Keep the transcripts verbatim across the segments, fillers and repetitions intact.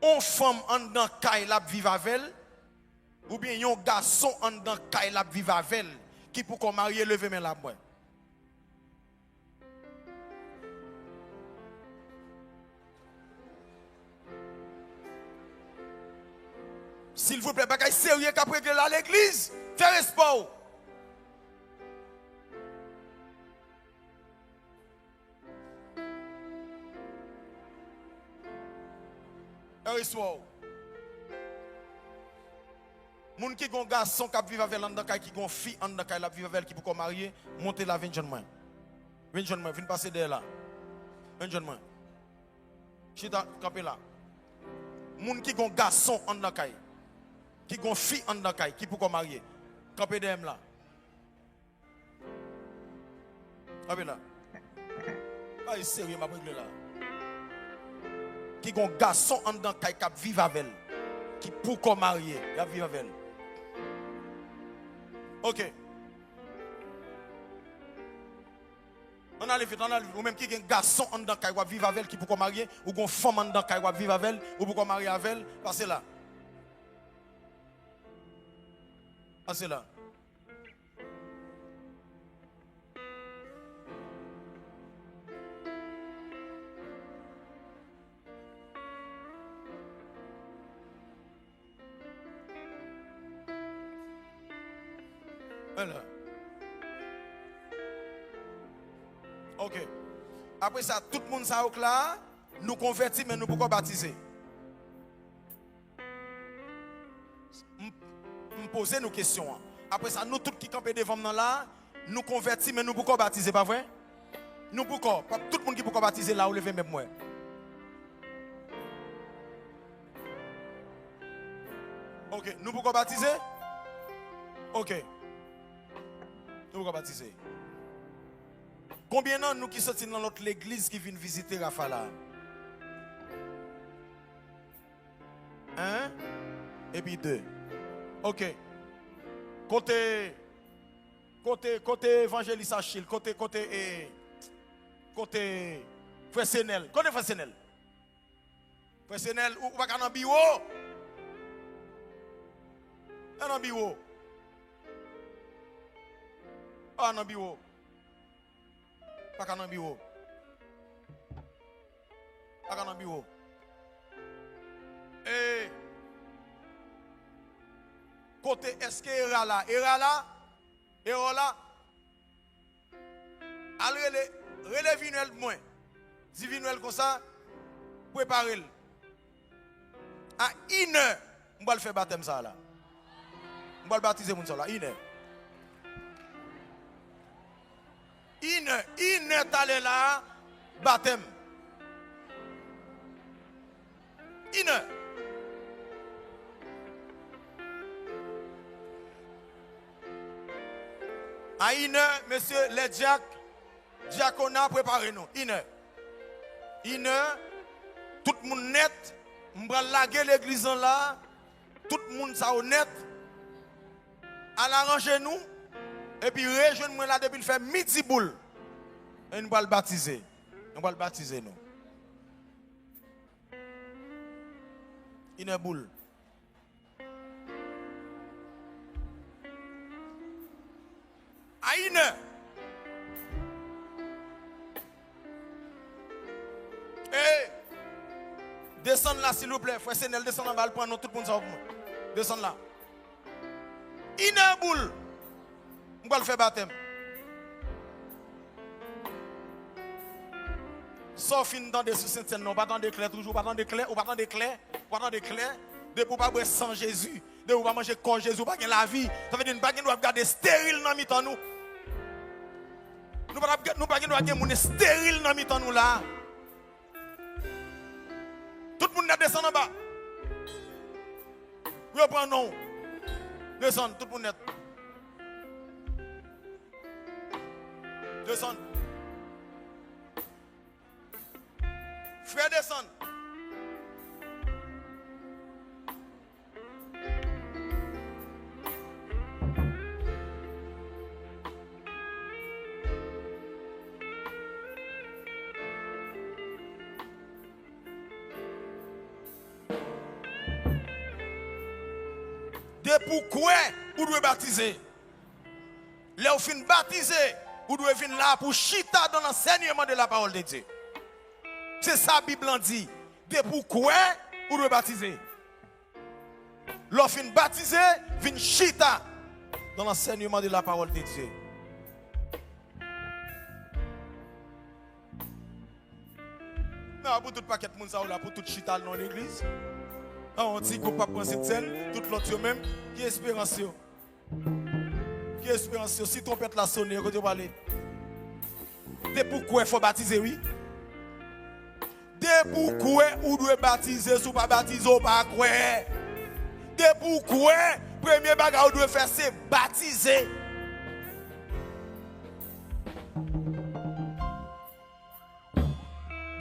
on fanm anndan kay l ap viv avè l, oubyen yon gason anndan kay l ap viv avè l, ki poko marye, leve men la pou mwen. Silvouplè, bagay serye k ap regle la, legliz. Fè respè w. Fè respè w. Moun ki gon gason k ap viv avè l anndan kay, ki gon fi anndan kay l ap viv avè l, ki poko marye, monte la, vin jwenn mwen. Vin jwenn mwen, vin pase dèyè la. Vin jwenn mwen. Chita, kanpe la. Moun ki gon gason anndan kay, ki gon fi anndan kay, ki poko marye, kanpe dèyè m la. Kanpe la. Ay, serye, m ap regle la. Ki gon gason anndan kay k ap viv avè l, ki poko marye, y ap viv avè l. Ok. Ann ale vit, ann ale vit. Ou menm ki gen gason anndan kay w ap viv avè l, ki poko marye, ou gon fanm anndan kay w ap viv avè l, ou poko marye avè l, pase la. Pase la. Vwala. Ok. Apre sa, tout moun sa yo k la, nou konvèti, men nou poko batize. M, m poze nou kesyon an. Apre sa, nou tout ki kanpe devan m nan la, nou konvèti, men nou poko batize, pa vre? Nou poko. Pa, tout moun ki poko batize la, ou leve men pou mwen. Ok, nou poko batize? Ok. Nou poko batize. Konbyen nan nou ki soti nan lòt legliz ki vin vizite Rafa la? En? Epi de. Ok. Kote, kote, kote evanjelis Achil? Kote, kote, e, kote frè Senèl? Kote frè Senèl? Frè Senèl, ou, ou pa ka nan biwo? Pa nan biwo. Pa nan biwo. Pa ka nan biwo. Pa ka nan biwo. E kote èske Era la? Era la? Era la? Al rele, rele Vinwèl pou mwen. Di Vinwèl konsa, prepare l. A inè, m pral fè batèm sa a la. M pral batize moun sa la, inè. Inè, inè talè la, batèm. Inè. A inè, mesye, lè dyak, dyakona, prepare nou. Inè. Inè, tout moun nèt, m pral lage legliz lan la, tout moun sa yo nèt, al aranje nou, epi rejwenn mwen la depi l fè midi boul. E nou pral batize. Nou pral batize nou. Inè boul. A inè. E, desann la, silvouplè. Frè Senèl, desann anba, al pran non tout moun sa yo pou mwen. Desann la. Inè boul. M pral fè batèm. Sa w fin tande sou Sentsèn nan, ou pa tande klè toujou, ou pa tande klè, ou pa tande klè, ou pa tande klè. Depi w pa bwè san Jezi, depi w pa manje kò Jezi, ou pa gen lavi. Sa vle di, n pa gen dwa ap gade esteril nan mitan nou. Nou pa t ap, nou pa gen dwa gen moun esteril nan mitan nou la. Tout moun nèt, desann anba. Pou yo pran non w. Desann, tout moun nèt. Desann. Frè, desann. Depi w kwè, ou dwe batize. Lè w fin batize, ou dwe vin la pou chita dans l'enseignement de la parole de Dieu. Se sa Bib lan di. Depi w kwè, ou dwe batize. Lè w fin batize, vin chita dans l'enseignement de la parole de Dieu. Nan, pou tout pakèt moun sa yo la, pou tout chita al nan legliz. An, yon ti gwoup ap pran sèt sèn, tout lòt yo menm, ki esperans yo? Ki esperans yo? Si twonpèt la sone, kote yo prale? Depi w kwè, fò w batize, wi. Depi w kwè, ou dwe batize. Si w pa batize, w pa kwè. Depi w kwè, premye bagay ou dwe fè, se batize.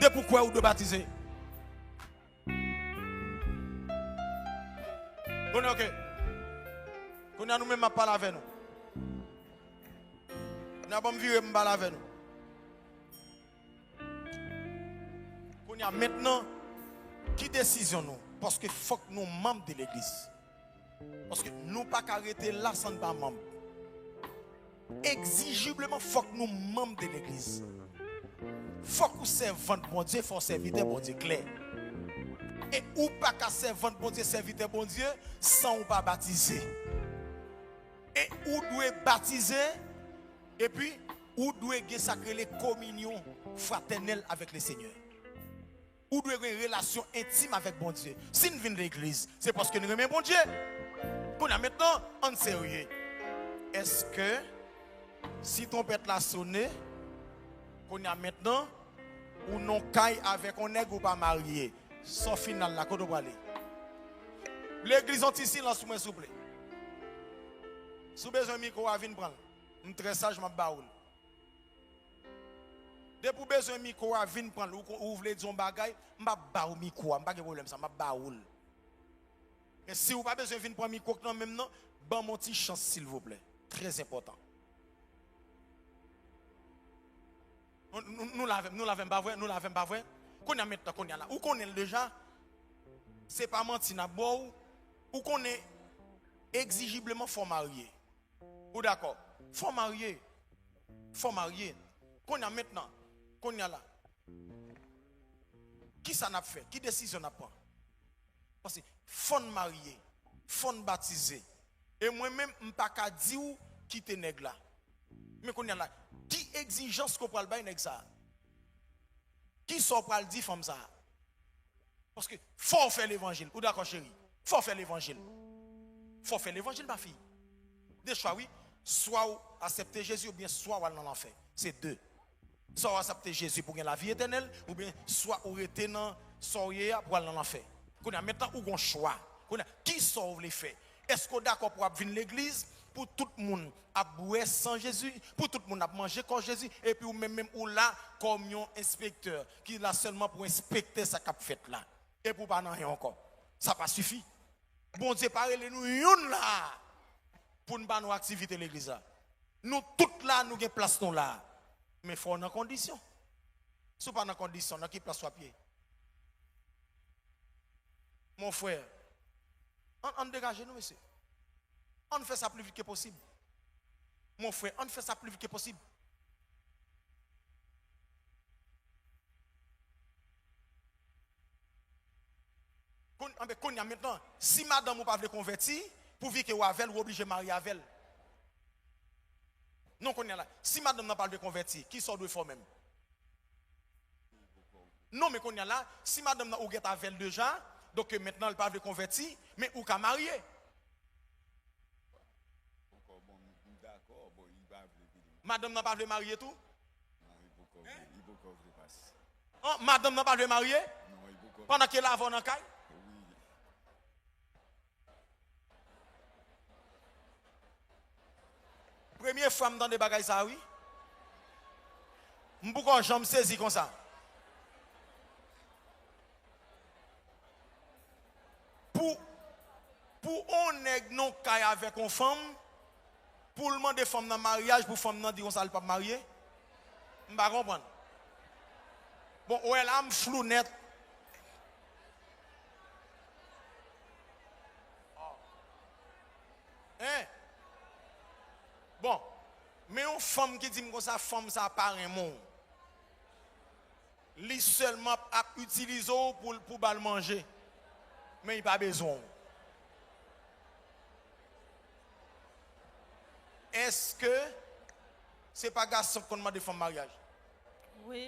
Depi w kwè, ou dwe batize. Konnen, oke. Konnen, nou menm, m ap pale avè nou. Konnen, ban m vire, m pale avè nou. Konnen, mentnan, ki desizyon nou? Paske fòk nou manm de legliz. Paske nou pa ka rete la san n pa manm. Egzijibleman, fòk nou manm de legliz. Fòk ou sèvant Bondye, fò w sèvitè Bondye klè. E ou pa ka sèvant Bondye, sèvitè Bondye, san ou pa batize. E ou dwe batize, epi ou dwe gen sa k rele kominyon fratènèl avèk Lesenyè. Ou dwe gen relasyon entim avèk Bondye. Si n vin legliz, se paske n renmen Bondye. Kounye a mentnan, ann serye. Èske si twonpèt la sone, kounye a mentnan, ou nan kay avèk yon nèg ou pa marye, sa w fin al la, kote w prale? Legliz, yon ti silans pou mwen, souple. Si w bezwen mikwo a, vin pran l. M trè saj, m ap ba ou l. Depi w bezwen mikwo a, vin pran l. Ou, ou vle di yon bagay, m ap ba ou mikwo a. M pa gen pwoblèm sa, m ap ba ou l. Men si w pa bezwen vin pran mikwo k nan men m nan, ban m yon ti chans, silvouplè. Trè enpòtan. Nou, nou, nou la avè m, nou la avè m, pa vre? Nou la avè m, pa vre? Kounye a mentnan, kounye a la. Ou konnen l deja. Se pa manti n ap ba w. Ou konnen egzijibleman fò w marye. Ou dakò? Fò w marye. Fò w marye. Kounye a mentnan. Kounye a la. Kisa n ap fè? Ki desizyon n ap pran? Paske fò n marye. Fò n batize. E mwen menm, m pa ka di w kite nèg la. Men kounye a la, ki egzijans ke w pral bay nèg sa a? Kisa w pral di fanm sa a? Paske fò w fè levanjil. Ou dakò, cheri? Fò w fè levanjil. Fò w fè levanjil, mafi. De chwa, wi. Swa w aksepte Jezi oubyen swa w al nan lanfè. Se de. Swa w aksepte Jezi pou w gen lavi etènèl, oubyen swa ou rete nan sa w ye a pou w al nan lanfè. Kounye a, mentnan ou gon chwa. Kounye a, kisa w vle fè? Èske w dakò pou w ap vin legliz, pou tout moun ap bwè san Jezi, pou tout moun ap manje kò Jezi, epi ou menm, menm ou la kòm yon enspektè ki la sèlman pou enspekte sa k ap fèt la, epi ou pa nan anyen ankò? Sa pa sifi. Bondye pa rele nou youn la pou n ba nou aktivite legliz la. Nou tout la, nou gen plas nou la. Men fò w nan kondisyon. Si w pa nan kondisyon, nan ki plas w ap ye? Mon frè, ann, ann degaje nou, mesye. Ann fè sa pli vit ke posib. Mon frè, ann fè sa pli vit ke posib. Koun-, anben, kounye a mentnan, si madanm ou pa vle konvèti, pouvi ke w avè l, ou oblije marye avè l. Non, kounye a la, si madanm nan pa vle konvèti, kisa w dwe fè w menm? Non, men kounye a la, si madanm nan ou gentan avè l deja, donk mentnan l pa vle konvèti, men ou ka marye. Madanm nan pa vle marye tou? An, madanm nan pa vle marye? Pandan ke l avè w nan kay? Premye fwa m tande bagay sa a, wi. M poko janm sezi konsa. Pou, pou on nèg nan kay avèk on fanm, pou l mande fanm nan maryaj, pou fanm nan di konsa l p ap marye? M pa konprann. Bon, ou wè la, m flou nèt. Men yon fanm ki di m konsa, fanm sa pa renmen w. Li sèlman ap, ap itilize w pou, pou ba l manje. Men li pa bezwen w. Èske se pa gason k konn mande fanm maryaj? Wi.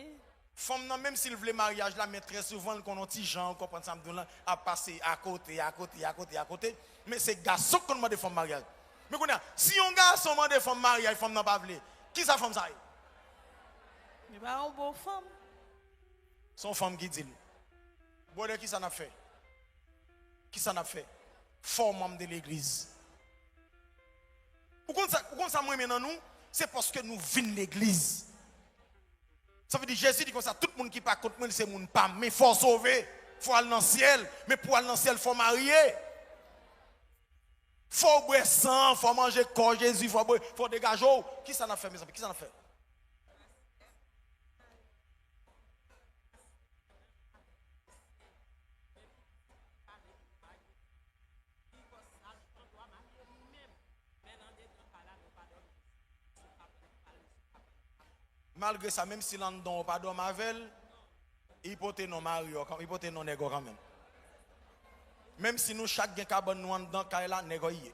Fanm nan, menm si l vle maryaj la, men trè souvan, l konn yon ti jan, w konprann sa m di w lan, ap pase akote, akote, akote, akote. Men se gason k konn mande fanm maryaj. Men kounye a, si yon gason mande fanm maryaj, fanm nan pa vle, kisa fanm sa ye? Li pa yon bon fanm. Se yon fanm ki di l. Brother, kisa n ap fè? Kisa n ap fè? Fò w manm de legliz. Ou konn sa, ou konn sa m renmen nan nou? Se paske nou vin legliz. Sa vle di, Jezi di konsa, tout moun ki pa kont mwen, se moun pa m. Men fò w sove, fò w al nan syèl. Men pou w al nan syèl, fò w marye. Fò w bwè san, fò w manje kò Jezi, fò w bwè, fò w degaje w. Kisa n ap fè, mezanmi? Kisa n ap fè? Malgre sa, menm si l anndan w pa dòmi avè l, li pote non mari w, li pote non nèg w kanmenm. Menm si nou chak gen kabann nou anndan kay la, nèg w li ye.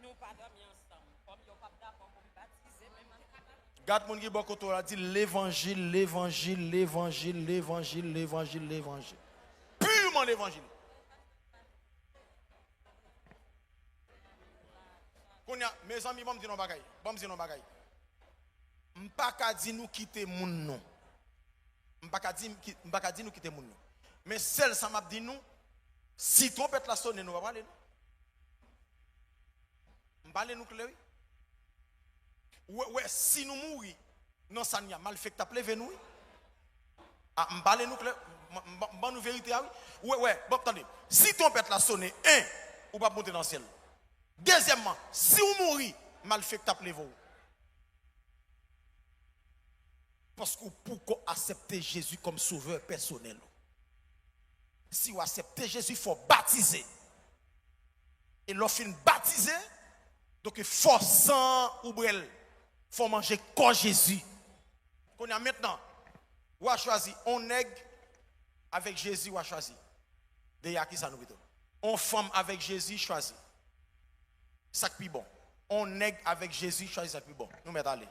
Nou pa dòmi ansanm. Kòm yo p ap dakò pou m batize, men m te ka batize. Gad moun ki bò kote w la, di levanjil, levanjil, levanjil, levanjil, levanjil, levanjil. Piman levanjil. Kounye a, mezanmi, ban m di nou yon bagay. Ban m di nou yon bagay. M pa ka di nou kite moun, non. M pa ka di, m ki-, m pa ka di nou kite moun, non. Men sèl sa m ap di nou, si twonpèt la sonnen, nou pa prale, non. M pale nou klè, wi. Ou wè, ou wè, si nou mouri nan sa n ye a, malfektè ap leve nou, wi. A, m pale nou klè, m, m, m ban nou verite a, wi. Ou wè, wè, bon, tande. Si twonpèt la sonnen, en, ou p ap monte nan syèl. Dezyèmman, si w mouri, malfektè ap leve w. Paske w poko aksepte Jezi kòm sovè pèsonèl ou. Si w aksepte Jezi, fò w batize. E lè w fin batize, donk fò san an ou bwè l. Fò w manje kò Jezi. Kounye a mentnan, w a chwazi on nèg avèk Jezi, w a chwazi. Dèyè a kisa nou pito? On fanm avèk Jezi, chwazi. Sa k pi bon? On nèg avèk Jezi, chwazi sa k pi bon. Nou mèt ale.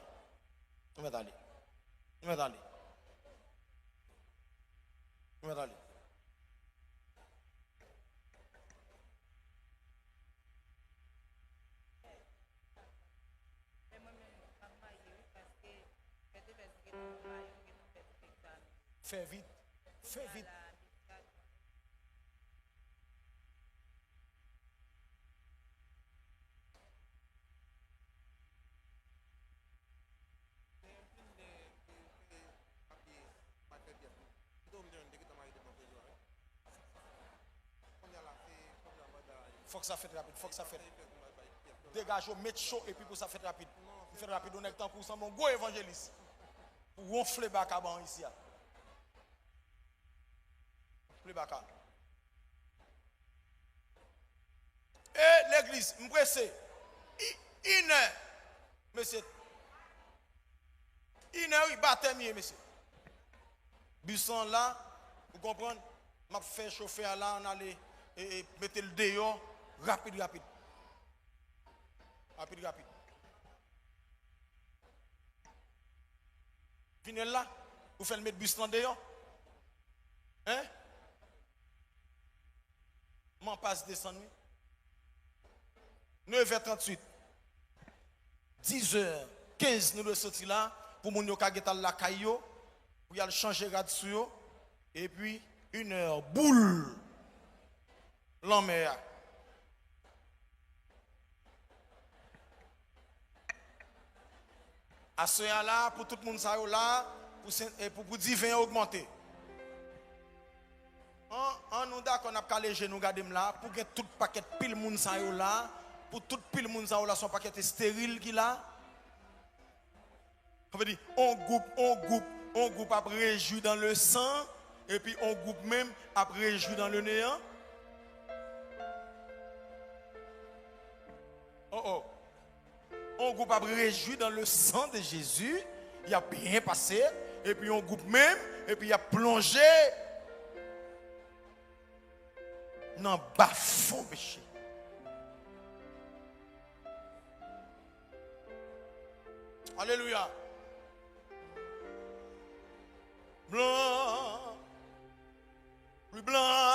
Nou mèt ale. Nou mèt ale. Nou mèt ale. Fè vit. Fè vit. Fòk sa fèt rapid, fòk sa fèt. Degaje w, met cho, epi pou sa fèt rapid. Pou fèt rapid, yon nèg tankou w sanble yon gwo evanjelis. Pou wonfle baka ban isi a. Wonfle baka. E legliz, m prese. I-, inè. Mesye. Inè wi, batèm ye, mesye. Bis lan la, ou konprann? M ap fè chofè a la, ann ale, e, e, mete l deyò, rapid, rapid. Rapid, rapid. Vin el la, ou fè l met bis lan deyò. Hein? M an pas desann wi. Nevè tranntuit. Dizè kenz nou dwe soti la pou moun yo ka gentan al lakay yo, pou y al chanje rad sou yo, epi inè boul lanmè a. Aswè a la, pou tout moun sa yo la, pou sen-, e pou, pou diven an ogmante. An, an nou dakò n ap kale je nou gade m la, pou gen tout pakèt pil moun sa yo la, pou tout pil moun sa yo la, se yon pakèt esteril ki la. Sa vle di, on gwoup, on gwoup, on gwoup ap rejwi dans le sang, epi on gwoup menm ap rejwi dans le néant. Oh. On gwoup ap rejwi dans le sang de Jésus, y ap byen pase, epi on gwoup menm, epi y ap plonje nan bafon peche. Alelouya. Blan, pli blan